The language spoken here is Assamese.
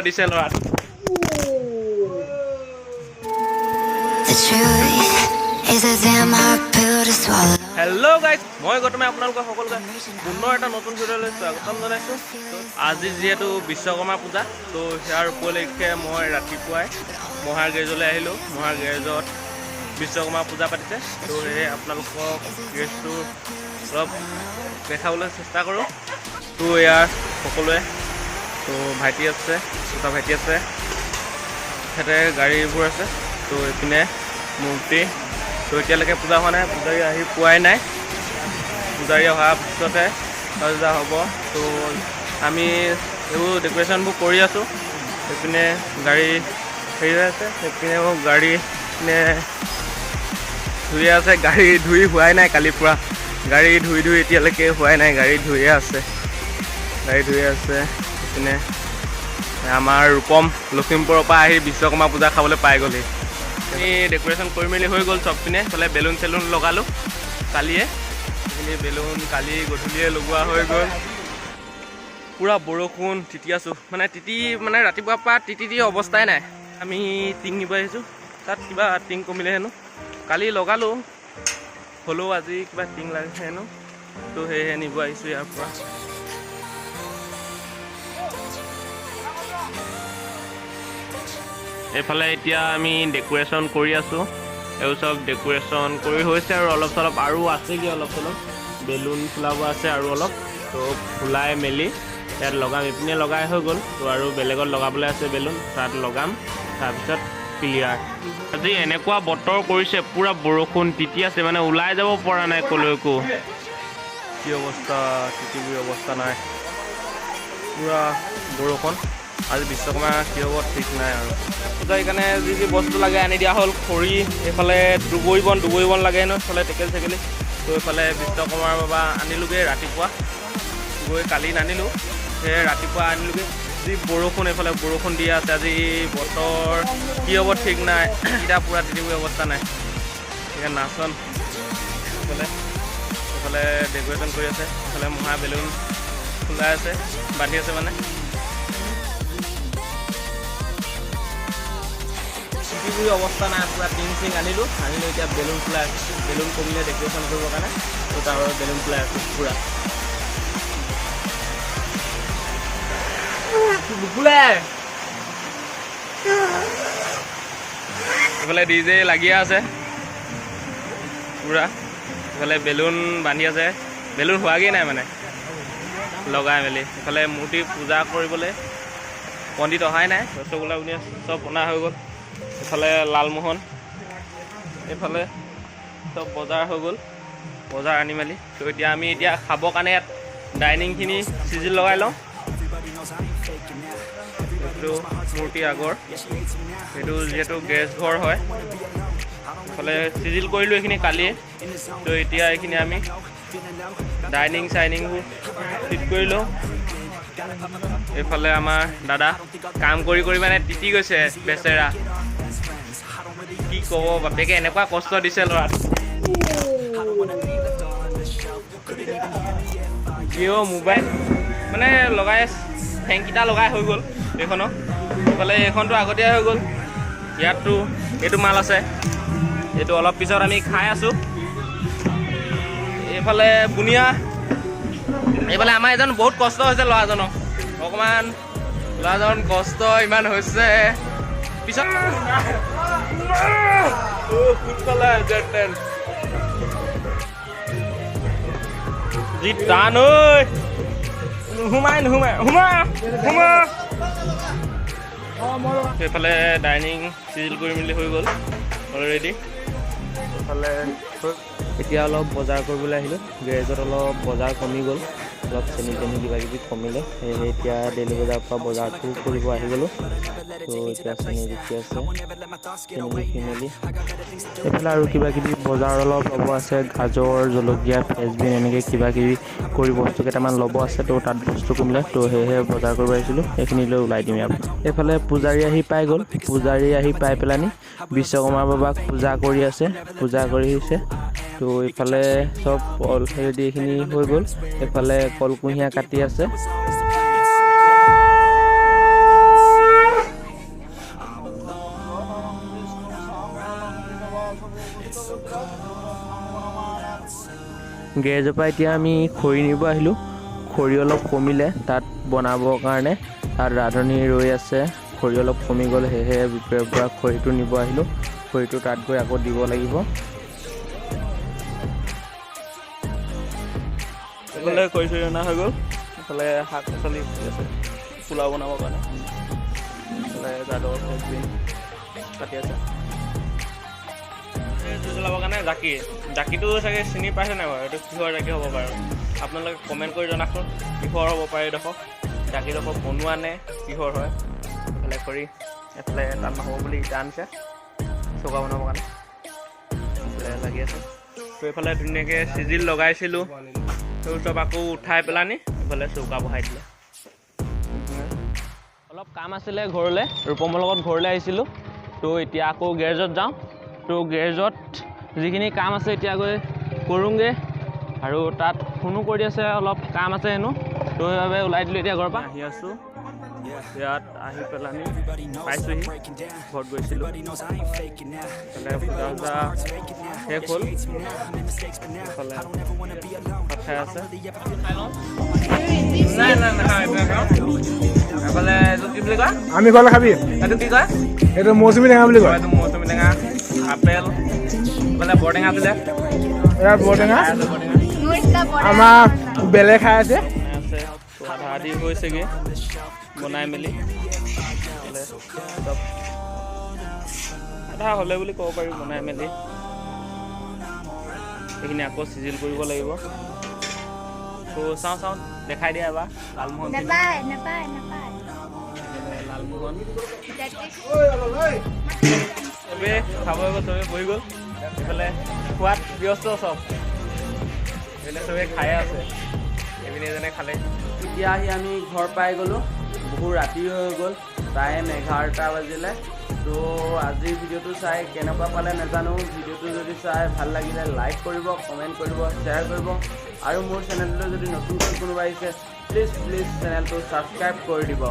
দিছে ল'ৰাটো। The truth is a damn hard pill to swallow. Hello guys, মই গৌতমে আপোনালোকক সকলোকে পুনৰ এটা নতুন ভিডিঅ'লৈ স্বাগতম জনাইছোঁ। তো আজি যিহেতু বিশ্বকৰ্মা পূজা, তো ইয়াৰ উপলক্ষে মই ৰাতিপুৱাই মহাৰ গেৰেজলৈ আহিলোঁ। মহাৰ গেৰেজত বিশ্বকৰ্মা পূজা পাতিছে। তো সেয়ে আপোনালোকক গেৰেজটো অলপ দেখাবলৈ চেষ্টা কৰোঁ। তো ইয়াৰ সকলোৱে, তো ভাইটি আছে, দুটা ভাইটি আছে, সিহঁতে গাড়ীবোৰ আছে। তো এইপিনে মূৰ্তি। তো এতিয়ালৈকে পূজা হোৱা নাই, পূজাৰী আহি পোৱাই নাই। পূজাৰী অহাৰ পিছতহে পূজা হ'ব। তো আমি এইবোৰ ডেক'ৰেশ্যনবোৰ কৰি আছোঁ। এইপিনে গাড়ী হেৰি হৈ আছে, সেইপিনে গাড়ী পিনে ধুই আছে। গাড়ী ধুই হোৱাই নাই, কালিৰ পৰা গাড়ী ধুই ধুই এতিয়ালৈকে হোৱাই নাই। গাড়ী ধুয়ে আছে, গাড়ী ধুই আছে। এইপিনে আমাৰ ৰূপম লখিমপুৰৰ পৰা আহি বিশ্বকৰ্মা পূজা খাবলৈ পাই গ'লহি। এই ডেক'ৰেশ্যন কৰি মেলি হৈ গ'ল চব পিনে। এইফালে বেলুন চেলুন লগালোঁ কালিয়ে। সেইখিনি বেলুন কালি গধূলিয়ে লগোৱা হৈ গ'ল। পূৰা বৰষুণ, তিতি আছোঁ, মানে তিতি মানে ৰাতিপুৱাৰ পৰা তিতি তিতি অৱস্থাই নাই। আমি টিং নিব আহিছোঁ। তাত কিবা টিং কমিলে হেনো। কালি লগালোঁ, হ'লেও আজি কিবা টিং লাগিছে হেনো। তো সেয়েহে নিব আহিছোঁ ইয়াৰ পৰা। এইফালে এতিয়া আমি ডেক'ৰেশ্যন কৰি আছোঁ। এইবোৰ চব ডেক'ৰেশ্যন কৰি হৈছে আৰু অলপ চলপ আৰু আছেগৈ। অলপ চলপ বেলুন ফুলাব আছে আৰু অলপ। তো ফুলাই মেলি ইয়াত লগাম। ইপিনে লগাই হৈ গ'ল। তো আৰু বেলেগত লগাবলৈ আছে বেলুন, তাত লগাম, তাৰপিছত ক্লিয়াৰ। আজি এনেকুৱা বতৰ কৰিছে, পূৰা বৰষুণ, তিতি আছে, মানে ওলাই যাব পৰা নাই ক'লৈকো। কি অৱস্থা, তিতি অৱস্থা নাই, পূৰা বৰষুণ। আজি বিশ্বকৰ্মা কি হ'ব ঠিক নাই। আৰু পূজা সেইকাৰণে যি যি বস্তু লাগে আনি দিয়া হ'ল। খৰি, এইফালে দুবৰি বন, দুবৰি বন লাগে ন, এইফালে টেকেলি চেকেলি। তো এইফালে বিশ্বকৰ্মাৰ বাবা আনিলোগৈ ৰাতিপুৱা গৈ, কালি নানিলোঁ, সেয়ে ৰাতিপুৱা আনিলোগৈ। যি বৰষুণ, এইফালে বৰষুণ দি আছে। আজি বতৰ কি হ'ব ঠিক নাই। এতিয়া পূৰা তিতিবুৰি অৱস্থা নাই। এতিয়া নাচন এইফালে, এইফালে ডেক'ৰেশ্যন কৰি আছে। এইফালে মহা বেলুন ফুলাই আছে, বান্ধি আছে। মানে তিতিবুৰি অৱস্থা নাই পূৰা। টিং চিং আনিলোঁ, আনিলোঁ, এতিয়া বেলুন ফুলাই আছোঁ। বেলুন কমিলে ডেক'ৰেশ্যন কৰিবৰ কাৰণে, তো তাৰ বাবে বেলুন ফুলাই আছোঁ পূৰা। নুফুলে। এইফালে ডিজে লাগিয়ে আছে পূৰা। এইফালে বেলুন বান্ধি আছে, বেলুন হোৱাগৈ নাই মানে লগাই মেলি। এইফালে মূৰ্তি পূজা কৰিবলৈ পণ্ডিত অহাই নাই। ৰসগোল্লা বুনিয়া চব বনা হৈ গ'ল। এইফালে লালমোহন, এইফালে চব বজাৰ হৈ গ'ল, বজাৰ আনি মেলি। তো এতিয়া আমি এতিয়া খাবৰ কাৰণে ইয়াত ডাইনিংখিনি চিজিল লগাই লওঁ। এইটো মূৰ্তি আগৰ, সেইটো যিহেতু গেছ ঘৰ হয়। এইফালে চিজিল কৰিলোঁ এইখিনি কালিয়ে। তো এতিয়া এইখিনি আমি ডাইনিং চাইনিংবোৰ ফিট কৰি লওঁ। এইফালে আমাৰ দাদা কাম কৰি কৰি মানে তিতি গৈছে বেচেৰা। কি ক'ব, বাপেকে এনেকুৱা কষ্ট দিছে ল'ৰাটো। কিয় মোবাইল মানে লগাই ঠেংকেইটা লগাই হৈ গ'ল এইখনৰ। এইফালে এইখনটো আগতীয়া হৈ গ'ল। ইয়াততো এইটো মাল আছে, এইটো অলপ পিছত আমি খাই আছোঁ। এইফালে বুনিয়া, এইফালে আমাৰ এজন বহুত কষ্ট হৈছে ল'ৰাজনৰ। অকণমান ল'ৰাজন কষ্ট ইমান হৈছে পিছত। যি টান ঐ, নোসোমাই নোসোমাই, সোমা সোমা। সেইফালে ডাইনিং চিজিল কৰি মেলি হৈ গ'ল অলৰেডি। এইফালে এতিয়া অলপ বজাৰ কৰিবলৈ আহিলোঁ। গেৰেজত অলপ বজাৰ কমি গ'ল, অলপ চেনি তেনি কিবা কিবি কমিলে। সেয়েহে এতিয়া ডেইলি বজাৰৰ পৰা বজাৰটো কৰিব আহি গ'লোঁ। তো এতিয়া চেনি জুখি আছে, চেনি জুখি মেলি এইফালে আৰু কিবা কিবি বজাৰ অলপ ল'ব আছে। গাজৰ, জলকীয়া, ফ্ৰেঞ্চবিন এনেকৈ কিবা কিবি কৰি বস্তু কেইটামান ল'ব আছে। তো তাত বস্তু কমিলে, তো সেয়েহে বজাৰ কৰিব আহিছিলোঁ। সেইখিনি লৈ ওলাই দিম ইয়াৰ পৰা। এইফালে পূজাৰী আহি পাই গ'ল। পূজাৰী আহি পাই পেলানি বিশ্বকৰ্মা বাবাক পূজা কৰি আছে, পূজা কৰিছে। তো এইফালে চব অলৰেডি এইখিনি হৈ গ'ল। এইফালে কলকুঁহিয়া কাটি আছে। গেৰেজৰ পৰা এতিয়া আমি খৰি নিব আহিলোঁ। খৰি অলপ কমিলে তাত বনাবৰ কাৰণে। তাত ৰান্ধনি ৰৈ আছে। খৰি অলপ কমি গ'ল, সেয়েহে বিপৰীৰ পৰা খৰিটো নিব আহিলোঁ। খৰিটো তাত গৈ আকৌ দিব লাগিব। এইফালে খৰি চৰি অনা হৈ গ'ল। এইফালে শাক পাচলি আছে পোলাও বনাবৰ কাৰণে। এইফালে যাদৱ ফ্ৰেঞ্চ কাটি আছে জুই জ্বলাবৰ কাৰণে। জাকি, জাকিটো চাগে চিনি পাইছে নাই বাৰু? এইটো কিহৰ জাকি হ'ব বাৰু? আপোনালোকে কমেণ্ট কৰি জনাওকচোন, কিহৰ হ'ব পাৰে এইডোখৰ। জাকিডোখৰ বনোৱা নে কিহৰ হয়? এইফালে খৰি, এইফালে তাত নহ'ব বুলি ইটা আনিছে চৌকা বনাবৰ কাৰণে। এইফালে লাগি আছে। তো এইফালে ধুনীয়াকৈ চিজিল লগাইছিলোঁ, তো চব আকৌ উঠাই পেলানি এইফালে চৌকা বহাই দিলে। অলপ কাম আছিলে ঘৰলৈ, ৰূপমৰ লগত ঘৰলৈ আহিছিলোঁ। তো এতিয়া আকৌ গেৰেজত যাওঁ। তো গেৰেজত যিখিনি কাম আছে এতিয়া গৈ কৰোঁগৈ আৰু তাত ফোনো কৰি আছে, অলপ কাম আছে হেনো। তো সেইবাবে ওলাই দিলোঁ এতিয়া ঘৰৰ পৰা। আহি আছোঁ, ইয়াত আহি পেলানি পাইছোঁহি। ঘৰত গৈছিলোঁ। এইফালে পূজা চূজা শেষ হ'ল। এইফালে ভাত খাই আছে। নাই নাই, নাখাওঁ, এইটো নাখাওঁ। এইফালে এইটো কি বুলি কয়? আমি খোৱালে খাবি। এইটো কি কয়? এইটো মৌচুমী টেঙা বুলি কয়। এইটো মৌচুমী টেঙা, আপেল, এইফালে বৰটেঙা আছিলে। এয়া বৰটেঙা। খাই আছে বৰটেঙা। আমাৰ বেলেগ খাই আছে। বনাই আছে। তো আধা আধি হৈছেগৈ বনাই মেলি। এইফালে চব আধা হ'লে বুলি ক'ব পাৰি বনাই মেলি। সেইখিনি আকৌ চিজিল কৰিব লাগিব। তো চাওঁ চাওঁ, দেখাই দিয়া এবাৰ লালমোহন। নাপায়, নাপায়, নাপায়। লালমোহন চবেই খাব গ'ল, চবেই বহি গ'ল। এইফালে খোৱাত ব্যস্ত চব। এইফালে চবেই খায়ে আছে, এইপিনে এজনে খালে। এতিয়া আহি আমি ঘৰ পাই গ'লোঁ। বহু ৰাতি হৈ গ'ল, টাইম 11টা বাজিলে। তো আজিৰ ভিডিঅ'টো চাই কেনেকুৱা পালে নাজানো। ভিডিঅ'টো যদি চাই ভাল লাগিলে লাইক কৰিব, কমেণ্ট কৰিব, শ্বেয়াৰ কৰিব আৰু মোৰ চেনেলটোলৈ যদি নতুনকৈ কোনোবা আহিছে, প্লিজ প্লিজ চেনেলটো ছাবস্ক্ৰাইব কৰি দিব।